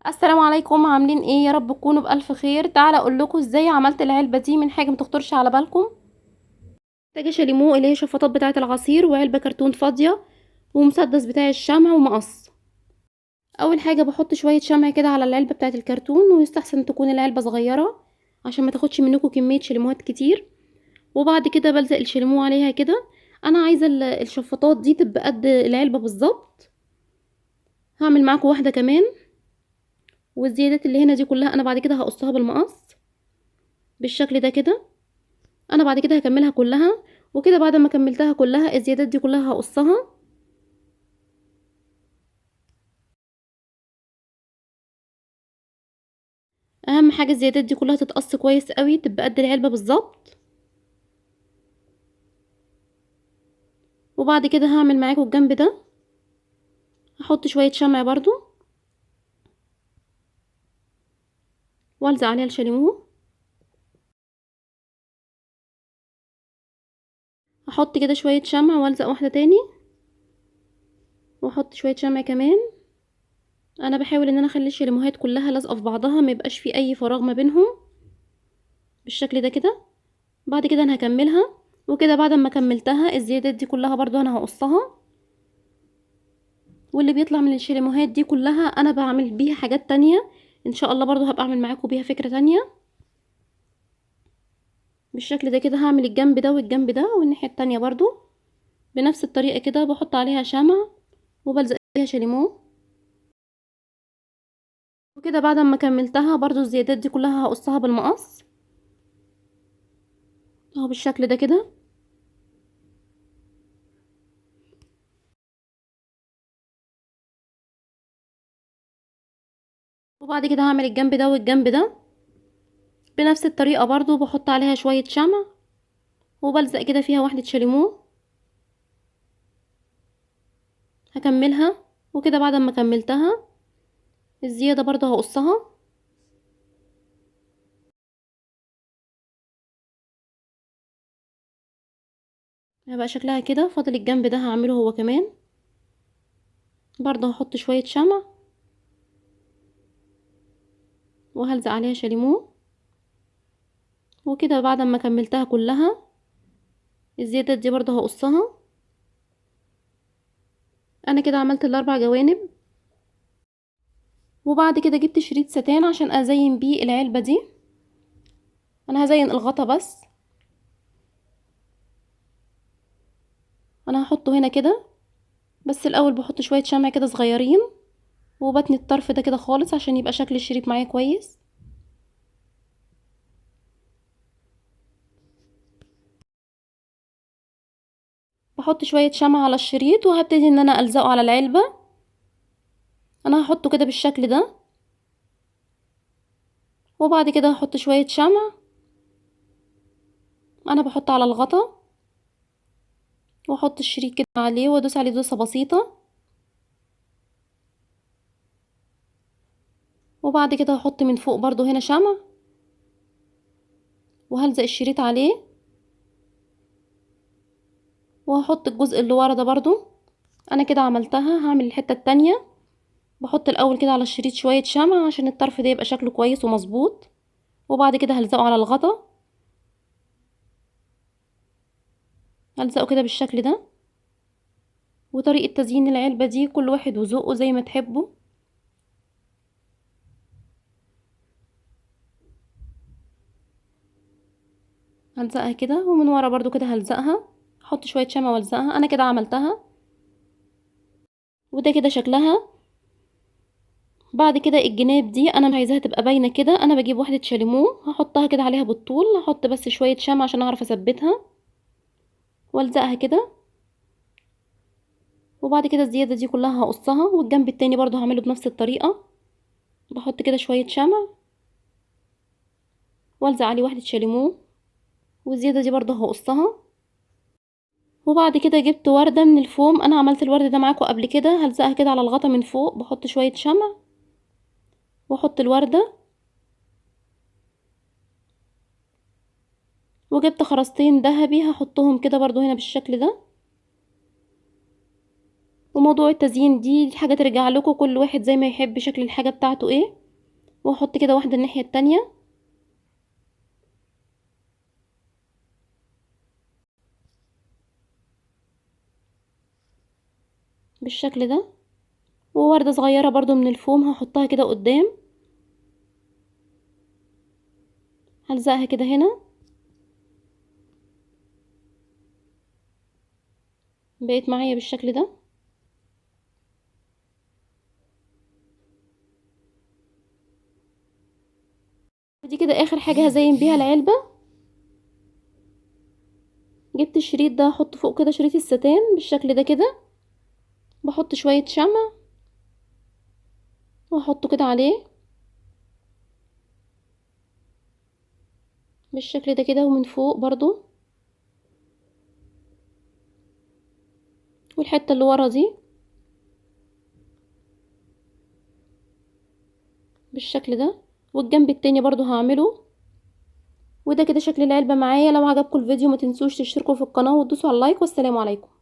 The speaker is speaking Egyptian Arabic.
السلام عليكم، عاملين ايه؟ يا رب تكونوا بالف خير. تعالى اقول لكم ازاي عملت العلبة دي من حاجة ما تخطرش على بالكم. محتاجه شاليمو اللي هي شفاطات بتاعه العصير، وعلبة كرتون فاضية، ومسدس بتاع الشمع، ومقص. اول حاجة بحط شوية شمع كده على العلبة بتاعه الكرتون، ويستحسن تكون العلبة صغيرة عشان ما تاخدش منكم كمية شاليموهات كتير. وبعد كده بلزق الشاليمو عليها كده. انا عايزه الشفاطات دي تبقى قد العلبة بالظبط. هعمل معاكم واحدة كمان، والزيادات اللي هنا دي كلها انا بعد كده هقصها بالمقص بالشكل ده كده. انا بعد كده هكملها كلها، وكده بعد ما كملتها كلها الزيادات دي كلها هقصها. اهم حاجة الزيادات دي كلها تتقص كويس قوي، تبقى قد العلبة بالظبط. وبعد كده هعمل معاكم الجنب ده، هحط شوية شمع برضو والزق عليها الشاليمو. هحط كده شوية شمع والزق واحدة تاني، واحط شوية شمع كمان. انا بحاول ان انا اخلي الشاليموهات كلها لازقه في بعضها، ما يبقاش في اي فراغ ما بينهم بالشكل ده كده. بعد كده انا هكملها، وكده بعد ما كملتها الزيادات دي كلها برضو انا هقصها. واللي بيطلع من الشاليموهات دي كلها انا بعمل بيها حاجات تانية ان شاء الله، برضو هبقى اعمل معاكم بيها فكرة تانية بالشكل ده كده. هعمل الجنب ده والجنب ده والناحية التانية برضو بنفس الطريقة كده، بحط عليها شمع وبلزق فيها شاليمو. وكده بعد ما كملتها برضو الزيادات دي كلها هقصها بالمقص اهو بالشكل ده كده. وبعد كده هعمل الجنب ده والجنب ده بنفس الطريقة برضو، بحط عليها شوية شمع وبلزق كده فيها واحدة شاليمو. هكملها، وكده بعد ما كملتها الزيادة برضو هقصها. هيبقى شكلها كده. فاضل الجنب ده هعمله هو كمان برضو، هحط شوية شمع وهلزق عليها شاليمو. وكده بعد ما كملتها كلها الزيادة دي برضو هقصها. انا كده عملت الاربع جوانب. وبعد كده جبت شريط ستان عشان ازين بيه العلبة دي. انا هزين الغطا بس، انا هحطه هنا كده. بس الاول بحط شوية شمع كده صغيرين، وبتني الطرف ده كده خالص عشان يبقى شكل الشريط معايا كويس. بحط شوية شمع على الشريط وهبتدي ان انا الزقه على العلبة. انا هحطه كده بالشكل ده، وبعد كده هحط شوية شمع. انا بحط على الغطا واحط الشريط كده عليه وادوس عليه دوسة بسيطة. وبعد كده هحط من فوق برضو هنا شمع وهلزق الشريط عليه، وهحط الجزء اللي ورا ده برضو. انا كده عملتها. هعمل الحتة التانية. بحط الاول كده على الشريط شوية شمع عشان الطرف ده يبقى شكله كويس ومظبوط، وبعد كده هلزقه على الغطا. هلزقه كده بالشكل ده. وطريقة تزيين العلبة دي كل واحد وذوقه زي ما تحبوا. هلزقها كده، ومن ورا برضو كده هلزقها. احط شوية شمع والزقها. انا كده عملتها، وده كده شكلها. بعد كده الجناب دي انا عايزاها تبقى باينة كده. انا بجيب واحدة شاليمو هحطها كده عليها بالطول، هحط بس شوية شمع عشان اعرف اثبتها والزقها كده. وبعد كده الزيادة دي كلها هقصها، والجنب التاني برضو هعمله بنفس الطريقة. بحط كده شوية شمع والزق عليه واحدة شاليمو، والزيادة دي برضو هقصها. وبعد كده جبت وردة من الفوم، انا عملت الورد ده معاكم قبل كده. هلزقها كده على الغطا من فوق، بحط شوية شمع واحط الوردة. وجبت خرزتين ذهبي هحطهم كده برضو هنا بالشكل ده. وموضوع التزيين دي حاجة ترجع لكم، كل واحد زي ما يحب شكل الحاجة بتاعته ايه. واحط كده واحدة الناحية التانية. بالشكل ده. ووردة صغيرة برضو من الفوم هحطها كده قدام، هلزقها كده هنا. بقيت معايا بالشكل ده. دي كده اخر حاجة هزين بيها العلبة. جبت الشريط ده هحطه فوق كده، شريط الستان بالشكل ده كده. بحط شوية شمع واحطه كده عليه بالشكل ده كده، ومن فوق برضو، والحتة اللي ورا دي بالشكل ده، والجنب التاني برضو هعمله. وده كده شكل العلبة معايا. لو عجبكم الفيديو ما تنسوش تشتركوا في القناة وتدوسوا على اللايك، والسلام عليكم.